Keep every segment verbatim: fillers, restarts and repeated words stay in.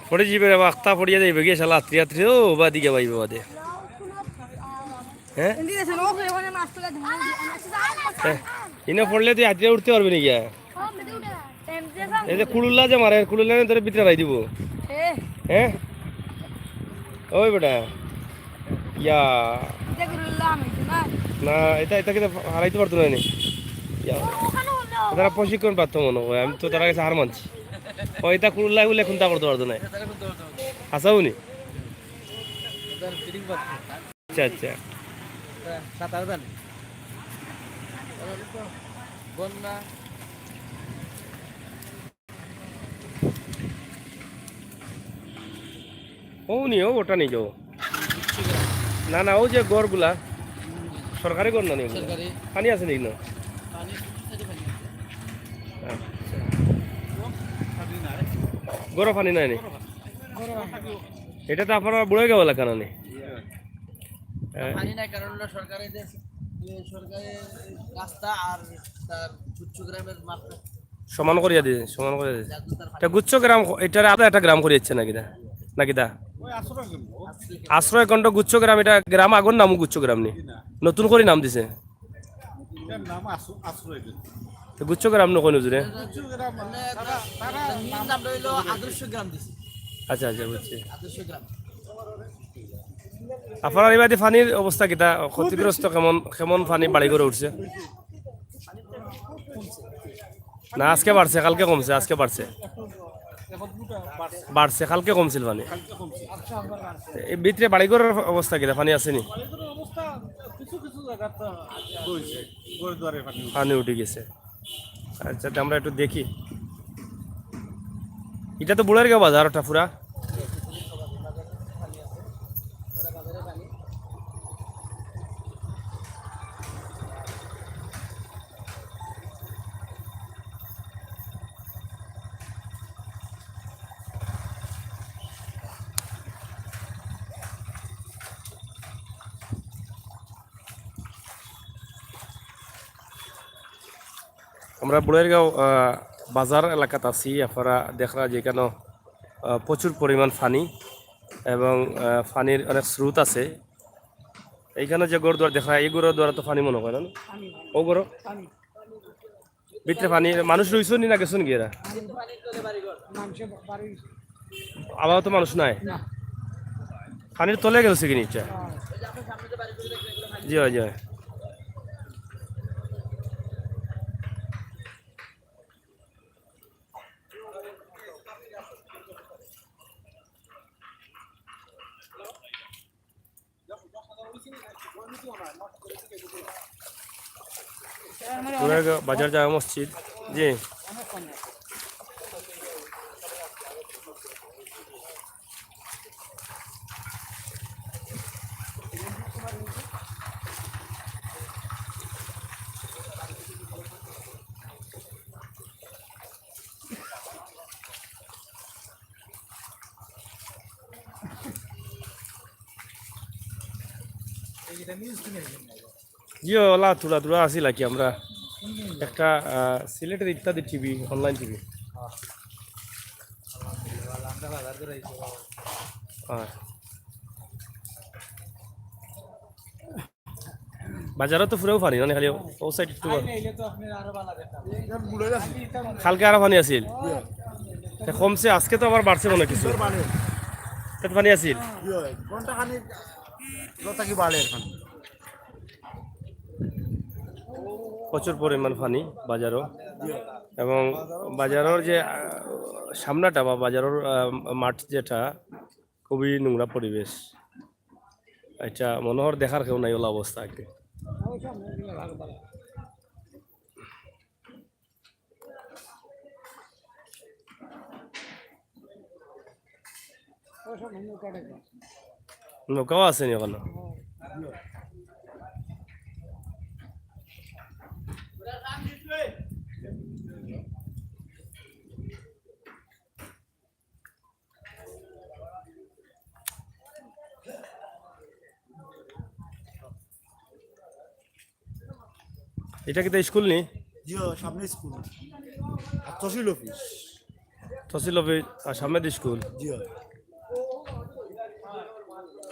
পড়ে যাইবে রে, বাক্তা পড়িয়া যাইবে গিয়া শালা আত্রি আত্রি, ও বাদি গিয়া পাইবে বাদে। হ্যাঁ? হ্যাঁ। ইনো পড়লে তুই আত্রি উঠতে পারবি না গিয়া। এই যে কুড়ুল্লা যে মারে, কুড়ুল্লা তোর ভিতরে হারাই দিব। হ্যাঁ? ওই বেটা। ইয়া। না, এটা, এটা কিন্তু হারাইতে পারতো না নি। ইয়া। তারা প্রশিক্ষণ প্রাপ্ত মনে হয়, আমি তো তারা গেছে হার মানছি। ও, এটা কুড়ুল্লা বলে এখন তা করতে পারতো না। হাসাও নি? আচ্ছা, আচ্ছা। সাঁতার জানে। বন্যা। ও নি, ও ওটা নিয়ে যাও। না, না, ও যে ঘরগুলা, সরকারি ঘর না নি ওগুলা? সরকারি। পানি আছে নি না? পানি, শুধু সাইডে পানি আছে। আচ্ছা। ঘরো পানি নাই নি? এটা তো আপনার বুড়াইগাঁও এলাকা না নি? হ্যাঁ। পানি নাই, কারণ হলো সরকারের যে, যে সরকারের রাস্তা আর তার গুচ্ছ গ্রামের মাপটা সমান করিয়া দিয়ে, সমান করিয়া দিয়ে। যার জন্য তার পানি এটা গুচ্ছ গ্রাম, এটারে আলাদা একটা গ্রাম করিয়া দিচ্ছে নাকি দা? নাকি দা? ওই আশ্রয় কেন্দ্র। আশ্রয় কেন্দ্র গুচ্ছ গ্রাম, এটা গ্রাম আগর নামও গুচ্ছ গ্রাম নি? জি না। নতুন করে নাম দিছে। এটার নাম আশ্র-, আশ্রয় কেন্দ্র। তো গুচ্ছ গ্রাম নকইন হুজুরে? গুচ্ছ গ্রাম মানে তারা, তারা এটার নাম নামটা হইলো আদর্শ গ্রাম দিছে। আচ্ছা, আচ্ছা, বুঝছি। আদর্শ গ্রাম। আপনার এবাদি পানির অবস্থা কিতা? ক্ষতিগ্রস্ত কেমন, কেমন পানি বাড়ি ঘরে উঠছে? না, আজকে বাড়ছে, কালকে কমছে, আজকে বাড়ছে। বাড়ছে, কালকে কমছিল পানি। এই ভিতরে বাড়িঘরের অবস্থা কিতা? পানি আছে নি? পানি উঠি গেছে। আচ্ছা, তে আমরা একটু দেখি। এটা তো বুড়ারগাঁও বাজার, ওটা পুরা। আমরা বুড়ারগাঁও, আহ, বাজার এলাকাত আছি। আপনারা দেখরা যে এখানো, আহ, প্রচুর পরিমাণ পানি এবং, আহ, পানির অনেক স্রোত আছে। এইখানো যে ঘরদুয়ার দেখরা, এই ঘরদুয়ার তো পানি মনে হয় না? ও ঘর? ভিতরে পানি, মানুষ রইছইন নি না গেছইন গিয়া এরা? আপাতত মানুষ নাই? না। পানির তলে গেছে কি নিচে? হ্যাঁ। জি অয়, জি অয়। বুড়ারগাঁও বাজার জামে মসজিদ। জি। জি, ওলা থুড়া থুড়া আছিল আর কি। আমরা একটা, আহ, সিলেটের ইত্যাদি টিভি, online টিভি। হ্যাঁ। বাজারো তো পুরাও পানি, মানে খালি ও side একটু। কালকে আরো পানি আছিল। তে কমছে, আজকে তো আবার বাড়ছে মনে হয় কিছু। তে পানি আছিল। ঘন্টা খানিক থাকি বাড়ে এখন। প্রচুর পরিমাণ পানি বাজারও, এবং বাজারর যে, আহ, সামনাটা বা বাজারর, আহ, মাঠ যেটা, খুবই নোংরা পরিবেশ। আচ্ছা, মনে হয় দেখার কেউ নাই, ওলা অবস্থা আর কি। নৌকাও আছে নি ওখানো? এটা কিতা স্কুল নি? জি, ও সামনে স্কুল। আর তহসিল অফিস। তহসিল অফিস আর সামনে দি স্কুল। জি, হয়।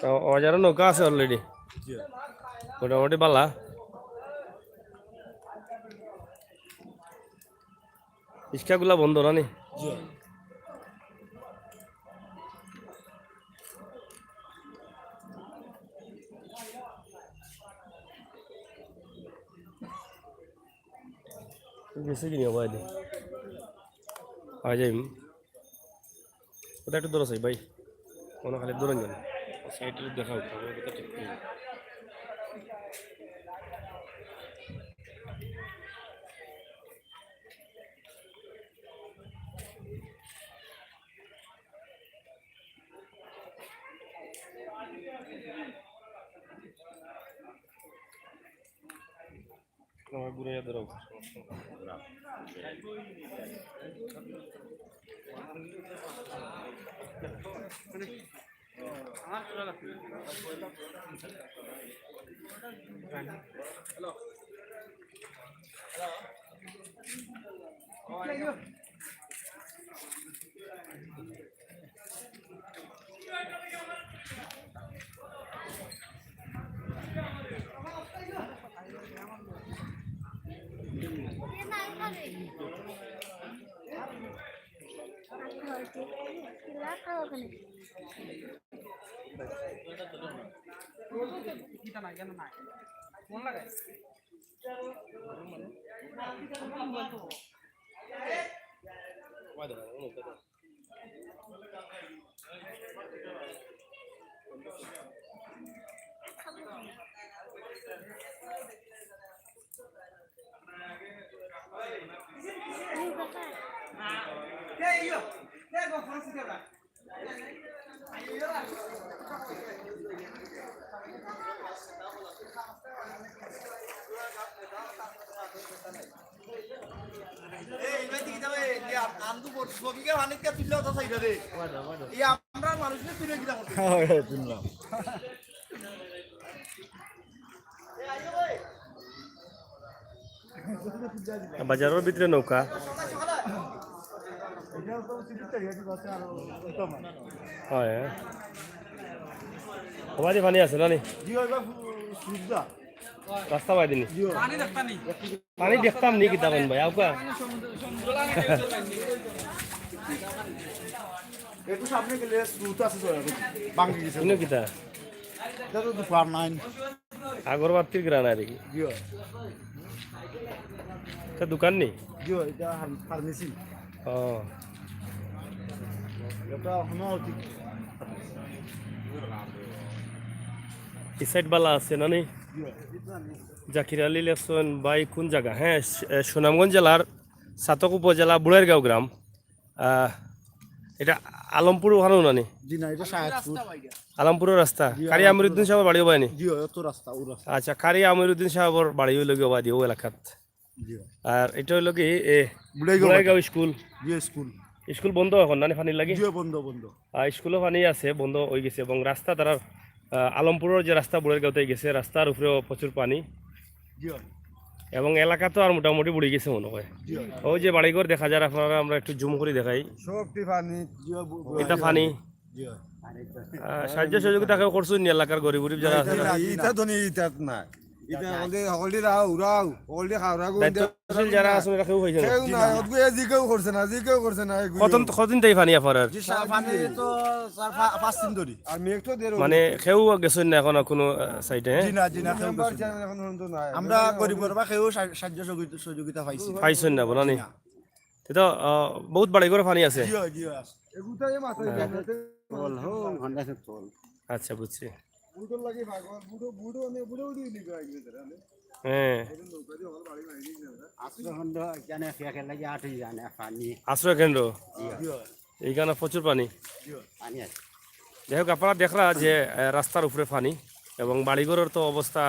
তো বাজারো নৌকা আছে already। জি, হয়। মোটামুটি বালা। রিক্সাগুলা বন্ধ না নি? জি, হয়। গেছে কি নি, আবার দি। আ যাইম। ওটা একটু দূরে চাই ভাই, মনে খালি দূরে যান। সাইডে দেখাও, আমার কথা ঠিক নেই। আমার ঘুরে ধরো। এই, ইবাদি কিতা রে? ইয়া, আন্দু বড়, ছবিকে পানিত কা তুললে অত চাইরা রে। ইয়া, আমরা মানুষ নে তুলে কিতা করতে? হ্যাঁ, তুললাম। বাজারর ভিতরে নৌকা। হয়, হ্যাঁ। ওবাদি পানি আছে না নি? জি, ওইবার সুবিধা। রাস্তা বাই দিনি। জি, ওই। পানি দেখতাম নি কিতা কইন ভাই, আউকা। একটু সামনে গেলে স্রোত আছে তো, এখন ভাঙি গেছে। ইনো কিতা? এটা তো দোকান নাই। আগরবাতির গ্রান আর কি। জি, ওই। এটা দোকান নি? জি, ওই, এটা ফার-, ফার্মেসি। ও। এটা হনো ঠিক। এই সাইড বালা আছে না নি? জি, ওই। জাকির আলী লেখছইন, ভাই কোন জাগা? হ্যাঁ, সু-, এ, সুনামগঞ্জ জেলার ছাতক উপজেলা বুড়ারগাঁও গ্রাম। আহ, এটা আলমপুর ওখানেও না নি? জি না, এটা শাহেদপুর। আলমপুরের রাস্তা। জি, কারি আলমপুরের আমিরুদ্দিন রাস্তা। সাহেবের বাড়ি ওবায় নি? জি, অত রাস্তা, ও রাস্তা। আচ্ছা, কারি আমিরুদ্দিন সাহেবের বাড়ি হইল গি ওবাদি, ও এলাকাত। জি। আর এটা হইল কি, এ, বুড়াইগাঁও বুড়াইগাঁও বাজার। স্কুল? জি, স্কুল। স্কুল বন্ধ এখন, না নি, পানির লাগি? জি, বন্ধ, বন্ধ। আহ, স্কুলও পানি আছে, বন্ধ হয়ে গেছে, এবং রাস্তা তারা, আহ, আলমপুরের যে রাস্তা বুড়ারগাঁওতে গেছে, রাস্তার উপরেও প্রচুর পানি। জি। এবং এলাকা তো আর মোটামুটি বুড়ি গেছে মনে হয়। জি। ওই যে বাড়িঘর দেখা যায় আপনারা, আমরা একটু জুম করে দেখাই। সবটি পানি। জি, বু-, বু-, এটা পানি। জি। আহ, সাহায্য সহযোগিতা কেউ করছইন নি এলাকার গরিব গরিব যারা আছে? না, না, ইটা তো নেই, ইটা না। ইটা হকলদি, হকলদি রাও, উড়াও, হকলদি খাওয়া, উড়াও, দায়িত্বশীল যারা আছেন, এরা কেউ হইছে না? কেউ না, অত এজি কেউ করছে না, এজি কেউ করছে না, এগুলো। কতদিন, কতদিন তাই পানি আপনার? জি, সা-, পানি তো চার পা-, পাঁচ দিন ধরি। আর মেঘ তো দেড় মানে, কেউ গেছেন না এখন কোনো, আহ, সাইডে, হ্যাঁ? জি না, জি না, কেউ গেছেন না। এখন পর্যন্ত নাই। আমরা গরিব গরিবা কেউ সা-, সাহায্য সহযোগিতা, সহযোগিতা পাইছি। পাইছেন না, বলো নি? জি না। তে তো, আহ, বহুত বাড়ি ঘরে পানি আছে। জি, জি, আছে। এগুতাই মাথায় হ্যাঁ। জানাতে তল, হো, ঘন্টা সে তল। আচ্ছা, বুঝছি। বুড়োর লাগি পাগল, বুড়ো, বুড়ো, মানে, বুড়ো উড়ি নিবে আগে তারা, মানে। হ্যাঁ। এরকম নৌকা দিয়ে হল বাড়ি মারি নিয়ে যাবে। আশ্রয় কেন্দ্র, জানে, ফেকে লাগে আটই জানে, পানি। আশ্রয় কেন্দ্র? জি। জি। এইখানে প্রচুর পানি। জি। পানি আছে। যাই হোক, আপনারা দেখরা যে, আহ, রাস্তার উপরে পানি এবং বাড়িঘরের তো অবস্থা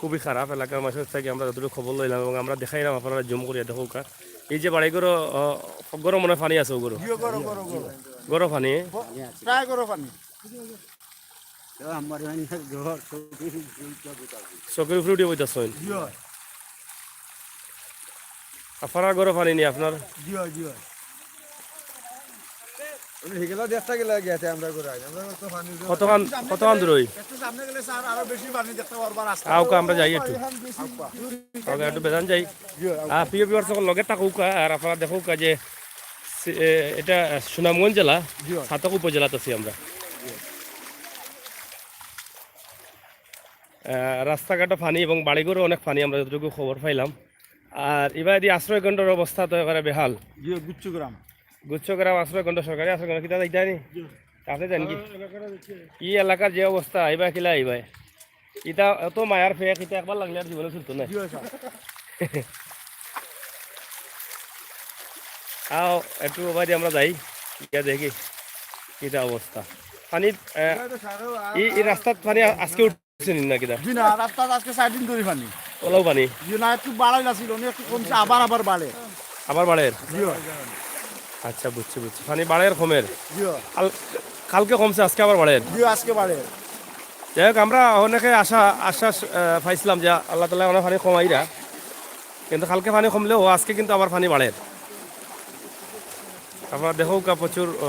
খুবই খারাপ। এলাকার মানুষের থেকে আমরা যতটুকু খবর লইলাম এবং আমরা দেখাইলাম, আপনারা জুম করিয়া দেখউক্কা। এই যে বাড়িঘর, আহ, ঘরো মনে হয় পানি আছে, ঘরো। জি, ঘরো, ঘরো, ঘরো। ঘরো পানি? প্রায় ঘরো পানি। তো আমার মানে ঘর, চৌকির উপরে উঠে বইতাছইন। জি। আপনার ঘরো পানি নি আপনার? জি, জি। মানে হিগেলা দেখতে গেলে গেছে আমরা ঘুরাই। আমরা তো পানি কতখান কতখান দূর হই? একটু সামনে গেলে স্যার আরো বেশি পানি দেখতে পারবা রাস্তা। আউকা আমরা যাই একটু। আউকা। আউকা একটু বেদান যাই। জি, আউকা। আর প্রিয় ভিউয়ার্স সকল লগে থাকউকা আর আপনারা দেখউকা যে সে- এ, এটা সুনামগঞ্জ জেলা, জি। ছাতক উপজেলাত আছি আমরা। আহ, রাস্তাঘাটও পানি এবং বাড়িঘরও অনেক পানি, আমরা যতটুকু খবর পাইলাম। আর ইবাদি আশ্রয় কেন্দ্রর অবস্থা তো একেবারে বেহাল। জি, গুচ্ছগ্রাম। গুচ্ছগ্রাম আশ্রয় কেন্দ্র, সরকারি আশ্রয় কেন্দ্র, কিতা যাইতা নি? আপনি জানেন কি? এই এলাকার যে অবস্থা, আইবা কিলা আইবা? ইটা অত মায়ার ফেক, ইটা একবার লাগলে আর জীবনে ছুটতো না। জি, স্যার। আও, একটু ওবাদি আমরা যাই, গিয়া দেখি কিতা অবস্থা। পানি, আহ, এই এই রাস্তাত পানি আজকে উঠছে নি না কিতা? জি না, রাস্তাত আজকে চার দিন ধরি পানি। ওলাও পানি? জি না, একটু বাড়াই আছিল, অনেক একটু কমছে, আবার আবার বাড়ে। আবার বাড়ের? জি, হয়। আচ্ছা, বুঝছি, বুঝছি। পানি বাড়ের কমের? জি, হয়। কাল-, কালকে কমছে, আজকে আবার বাড়ের? জি, আজকে বাড়ে। যাই হোক, আমরা অনেকে আশা, আশ্বাস আহ, পাইছিলাম যে আল্লাহ তালা অনেক পানি কমাইরা, কিন্তু কালকে পানি কমলেও আজকে কিন্তু আবার পানি বাড়ের। আপনারা দেখউকা প্রচুর ও,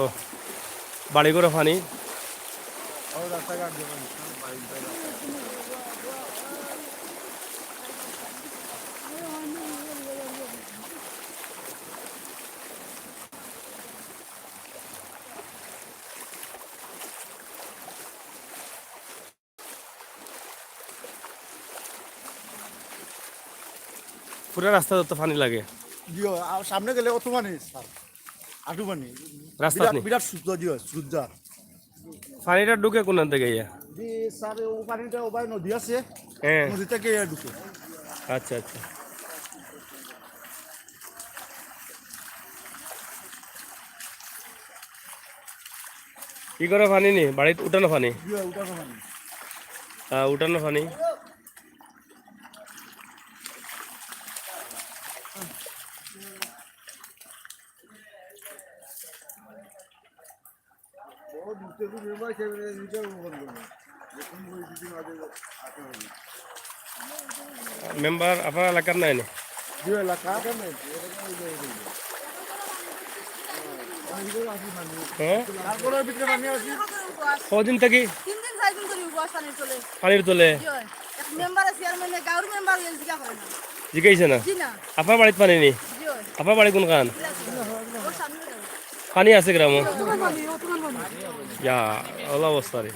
বাড়িঘরও পানি। পুরা রাস্তা যত পানি লাগে। জি, হয়। আর সামনে গেলে অত পানি, স্যার। আটু পানি। রাস্তা বিরাট, নেই। বিরাট স্রোত, জি, হয়, স্রোত যার। পানিটা ঢুকে কোন দিকে গিয়া? জি, স্যার, ও পানিটা ওবায় নদী আছে, হ্যাঁ। নদী থেকে এ ঢুকে। আচ্ছা, আচ্ছা। কি করে পানি নি? বাড়িত উঠানো পানি? জি, হয়, উঠানো পানি। আহ, উঠানো পানি। মেম্বার আপনার এলাকার নাই নি? জি, এলাকা। হ্যাঁ? তারপরে ভিতরে পানি আছে। কদিন থাকি? তিন দিন চার দিন ধরে উপবাস পানির তলে। পানির তলে? জি, হয়। এক মেম্বার আছে, চেয়ারম্যানে, গাঁওর মেম্বার ইয়ে জিজ্ঞা করে না। জিজ্ঞাসা না? জি না। আপনার বাড়িত পানি নেই? জি, হয়। আপনার বাড়ি কোনখান? ওর সামনে যাও। পানি আছে গ্রামো? ইয়া, অলা অবস্থা রে।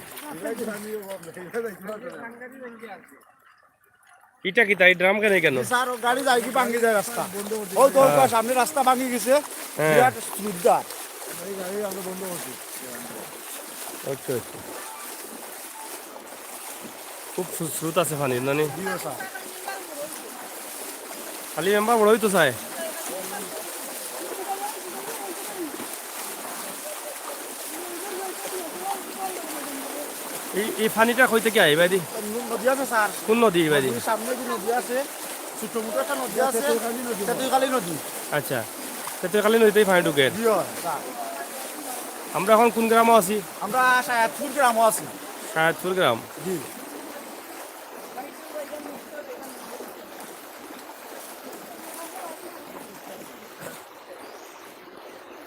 ইটা কিতা, এই ড্রাম কেন কেন? স্যার, ও গাড়ি যায় কি ভাঙি যায় রাস্তা? ও তো ওর সামনে রাস্তা ভাঙি গেছে। হ্যাঁ। বিরাট স্রোত যার। আচ্ছা, আচ্ছা। খুব স্রো-, স্রোত আছে পানির, না নি? জি, স্যার। খালি মেম্বার বড়ই তো চায়। এই, এই পানিটা কই থেকে আয়, ইবাদি? নদী আছে, স্যার। কোন নদী, ইবাদি? নদীর সামনে যে নদী আছে, ছোট মোটো একটা নদী আছে, তেঁতুলখালী নদী। আচ্ছা, তেঁতুলখালী নদীতেই পানি ঢুকে। জি, হয়, স্যার। আমরা এখন কোন গ্রামে আছি? আমরা শায়াতপুর গ্রামে আছি। শায়াতপুর গ্রাম। জি।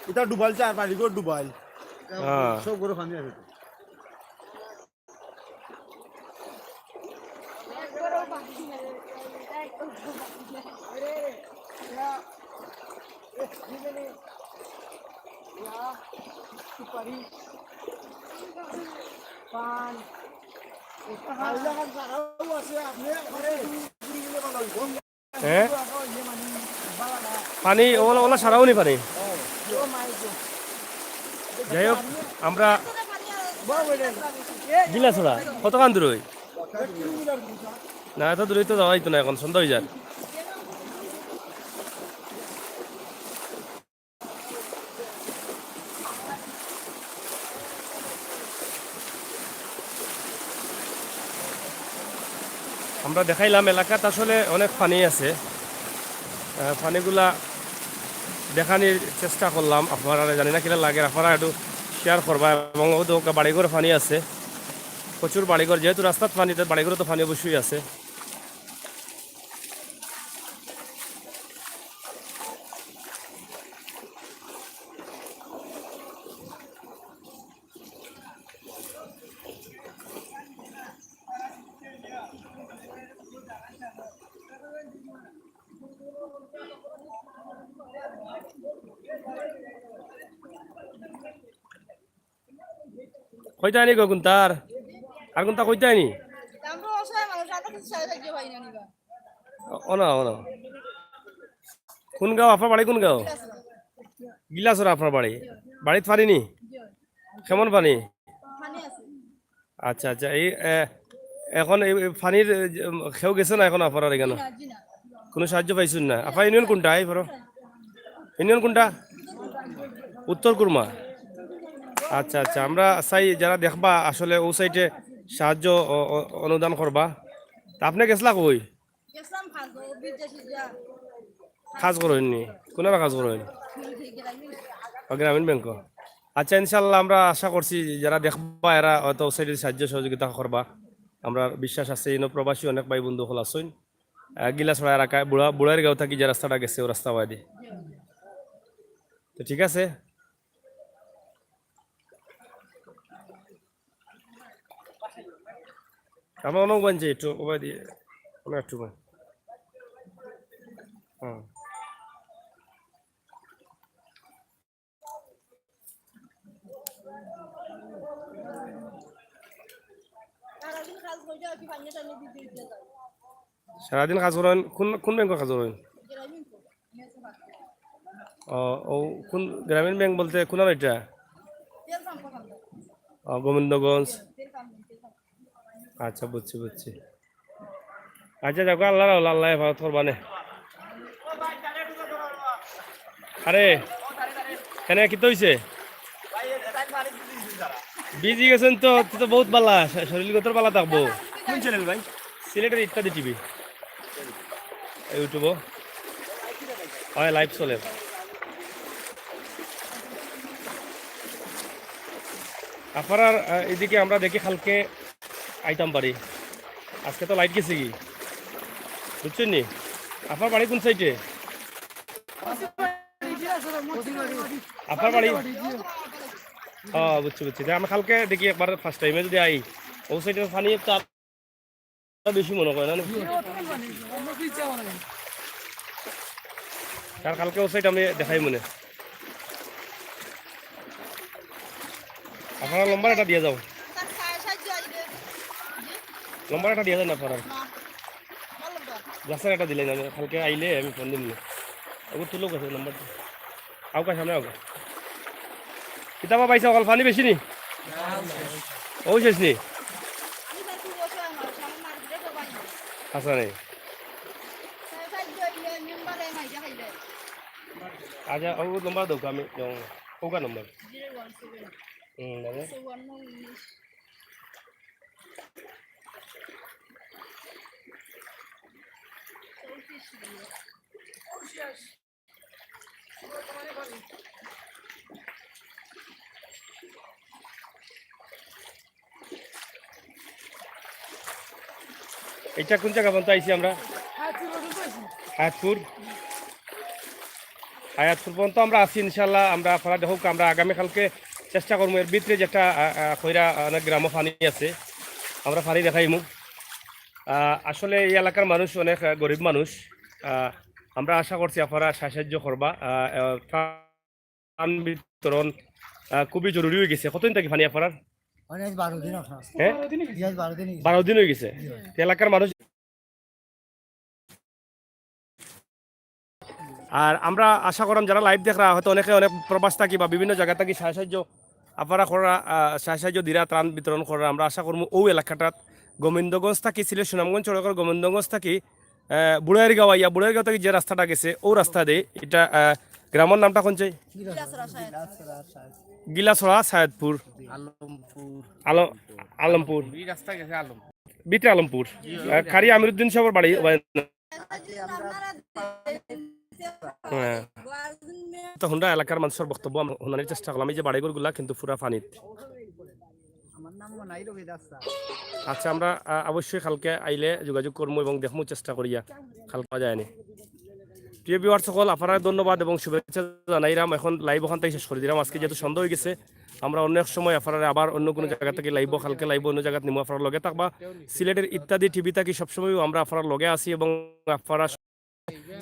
এটা ডুবাইল, চার বাড়ি ঘর ডুবাইল। হ্যাঁ। সব ঘরে পানি আছে তো। হ্যাঁ? পানি ওলা, ওলা সারাও নি পানি। যাই হোক, আমরা দিলাছড়া কতখান দূর হই? না, এত দূরই তো যাওয়া যাইতো না, এখন সন্ধ্যা হয়ে যায়। আমরা দেখাইলাম এলাকাত আসলে অনেক পানি আছে। আহ, পানিগুলা দেখানির চেষ্টা করলাম আপনারা, জানি না কিলা লাগে, আপনারা একটু শেয়ার করবা। এবং ও তো বাড়িঘর পানি আছে, প্রচুর বাড়িঘর, যেহেতু রাস্তাত পানি, তো বাড়িঘরও তো পানি অবশ্যই আছে। কইতায় নি গো কুন্তা? আর কুন্তা কইতায় নি? অ-, অনা, অনা। কুন গাঁও? আপনার বাড়ি কুন গাঁও? গিলাসরা আপনার বাড়ি। বাড়িত পানি নি? কেমন পানি? আচ্ছা, আচ্ছা। এই, এ, এখন এই, এই পানির, এ, যে, উম, কেউ গেছে না এখন আপনারার এখানো? কুনু সাহায্য পাইছইন না? আপনার ইউনিয়ন কুনটা? এই বড় ইউনিয়ন কুনটা? উত্তর কুরমা। আচ্ছা, আচ্ছা। আমরা চাই যারা দেখবা আসলে অউ সাইডে সাহায্য অ-, অ-, অনুদান করবা। তা আপনে গেছলা কই? গেছলাম কাজ, ও বিদেশি যা। কাজ করইন নি? কুনারা কাজ করইন? ও, গ্রামীণ ব্যাংক। আচ্ছা, ইনশাআল্লাহ আমরা আশা করছি যারা দেখবা এরা হয়তো অউ সাইডে সাহায্য সহযোগিতা করবা। আমরা বিশ্বাস আছে ইনো প্রবাসী অনেক ভাই বন্ধু অকল আছইন। আহ, গিলাসরা এলাকায় বুড়া-, বুড়াইর গাঁও থাকি যে রাস্তাটা গেছে, অউ রাস্তা বাদে। তো ঠিক আছে। আমরা অনেক গঞ্জে একটু ওবায় দিয়ে, অনেক একটু ওবায়। হুম। সারাদিন কাজ করইন? কুন, কুন ব্যাংকো কাজ করইন? ও, ও, কুন গ্রামীণ ব্যাংক বলতে কুনানো ইটা? ও, গোবিন্দগঞ্জ। আচ্ছা, বুঝছি, বুঝছি। আচ্ছা, যাউক্কা, আল্লাহ রাখলো, আল্লায় হেফাজত করবা নে। আরে, কেনে কিতা অইছে? বিজি গেছইন তো, তে তো বউত ভালা, শ-, শরীরগতর ভালা থাকবো। কুন চ্যানেল ভাই? সিলেটের ইত্যাদি টিভি। YouTube-ও। অয়, live চলের। আপনারার, আহ, এদিকে আমরা দেখি কালকে আইতাম পারি। আজকে তো light গেছেগি। বুঝছইন নি? আপনার বাড়ি কুন সাইডে? আপনার বাড়ি? ও, বুঝছি, বুঝছি। তে আমরা কালকে দেখি একবার first time-এ যদি আই, অউ সাইডে পানি তো বেশি মনে করে না? আর কালকে অউ সাইড আমি দেখাইমু নে। আপনারা নম্বর একটা দিয়া যাও। নম্বর একটা দিয়া যান আপনারা। গাছের একটা দিলেন, আমি কালকে আইলে আমি ফোন দিমু নে। ওগো তুলো গাছের নম্বরটা। আউক্কা, সামনে আউক্কা। কিতা বা পাইছো, অকল পানি বেশি নি? অউ শেষ নি? আচ্ছা, নি। আচ্ছা, ও নম্বর দেউক্কা, আমি দেমু। ওগা নম্বর। হুম, দেমু। ইটা কুন জাগা পর্যন্ত আইছি আমরা? হায়াতপুর। হায়াতপুর পর্যন্ত আমরা আছি ইনশাআল্লাহ। আমরা আপনারা দেখউক্কা, আমরা আগামীকালকে চেষ্টা করমু এর ভিতরে যে একটা, আ, আ, খৈরা, আ, অনেক গ্রামো পানি আছে, আমরা পানি দেখাইমু। আ, আসলে এই এলাকার মানুষ অনেক, আ, গরিব মানুষ। আ, আমরা আশা করছি আপনারা সাহায্য করবা। আ, আ, ত্রাণ বিতরণ, আহ, খুবই জরুরি অই গেছে। কতদিন থাকি পানি আপনারার? মানে আজ বারো দিন আপনার। হ্যাঁ? জি, আজ বারো দিন অই গেছে। বারো দিন অই গেছে। জি, ভাই। তে এলাকার মানুষ, আর আমরা আশা কররাম যারা live দেখরা হয়তো অনেকে অনেক প্রবাস থাকি বা বিভিন্ন জাগা থাকি সাহায্য আপনারা কররা, আহ, সাহায্য দিরা, ত্রাণ বিতরণ কররা। আমরা আশা করমু অউ এলাকাটাত গোবিন্দগঞ্জ থাকি সিলেট সুনামগঞ্জ সড়কর গোবিন্দগঞ্জ থাকি আহ, বুড়াইরগাঁও আইয়া, বুড়াইরগাঁও থাকি যে রাস্তাটা গেছে, অউ রাস্তা দে। ইটা, আহ, গ্রামর নামটা কুন চাই? গিলাছড়া সায়েদপুর। গিলাছড়া সায়েদপুর। আলমপুর। আলম-, আলমপুর। এই রাস্তা গেছে আলমপুর। ভিতরে আলমপুর। আহ, কারি আমিরুদ্দিন সাবর বাড়ি, ওবায়। হ্যাঁ। তো হুনরা এলাকার মানষর বক্তব্য আমরা হুনানির চেষ্টা করলাম। এই যে বাড়িঘরগুলা কিন্তু পুরা পানিত। আমার নাম মনাই রবি দাস স্যার। আচ্ছা, আমরা, আহ, অবশ্যই কালকে আইলে যোগাযোগ করমু এবং দেখমু চেষ্টা করিয়া কালকে পাওয়া যায়নি। প্রিয় viewers সকল, আপনারারে ধন্যবাদ এবং শুভেচ্ছা জানাইরাম। এখন live ওখান থাকি শেষ করি দিরাম। আজকে যেহেতু সন্ধ্যা অই গেছে, আমরা অন্য এক সময় আপনারারে আবার অন্য কুনু জাগা থাকি live, কালকে live অন্য জাগাত নিমু, আপনারা লগে থাকবা। সিলেটের ইত্যাদি টিভি থাকি সবসময় আমরা আপনারার লগে আছি এবং আপনারা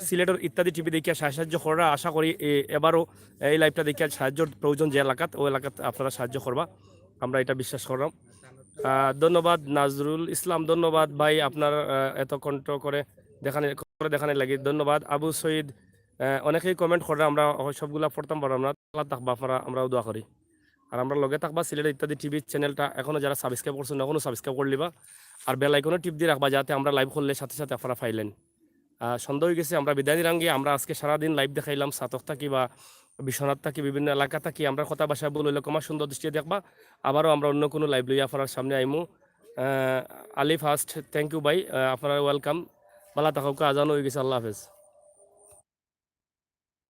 সিলেটর ইত্যাদি টিভি দেখিয়া সাহায্য কররা। আশা করি এ-, এবারও এই লাইভটা দেখিয়া সাহায্যর প্রয়োজন যে এলাকাত, ওই এলাকাত আপনারা সাহায্য করবা, আমরা এটা বিশ্বাস করলাম। আহ, ধন্যবাদ নাজরুল ইসলাম, ধন্যবাদ ভাই আপনার, আহ, এত কণ্ঠ করে দেখানি, করে দেখানি লাগি। ধন্যবাদ আবু সৈদ। আহ, অনেকেই কমেন্ট কররা, আমরা সবগুলা পড়তাম পারলাম না, ভালা থাকবা আপনারা, আমরাও দোয়া করি। আর আমরার লগে থাকবা। সিলেট ইত্যাদি টিভি চ্যানেলটা এখনো যারা সাবস্ক্রাইব করছেন, এখনো সাবস্ক্রাইব করে লিবা, আর বেল আইকনও টিপ দিয়ে রাখবা, যাতে আমরা লাইভ করলে সাথে সাথে আপনারা পাইলেন। আহ, সন্ধ্যা হয়ে গেছে, আমরা বিদায় নিরাম গিয়া। আমরা আজকে সারাদিন লাইভ দেখাইলাম, ছাতক থাকি বা বিশ্বনাথ থাকি, বিভিন্ন এলাকা থাকি। আমরার কথা ভাষায় ভুল হইলে ক্ষমা সুন্দর দৃষ্টিতে দেখবা। আবারও আমরা অন্য কোনো লাইভ লইয়া আপনার সামনে আইমু। আহ, আলী ফার্স্ট, থ্যাংক ইউ ভাই, আহ, আপনারা ওয়েলকাম। ভালা থাকুক্কা, আজান হয়ে গেছে, আল্লাহ হাফেজ।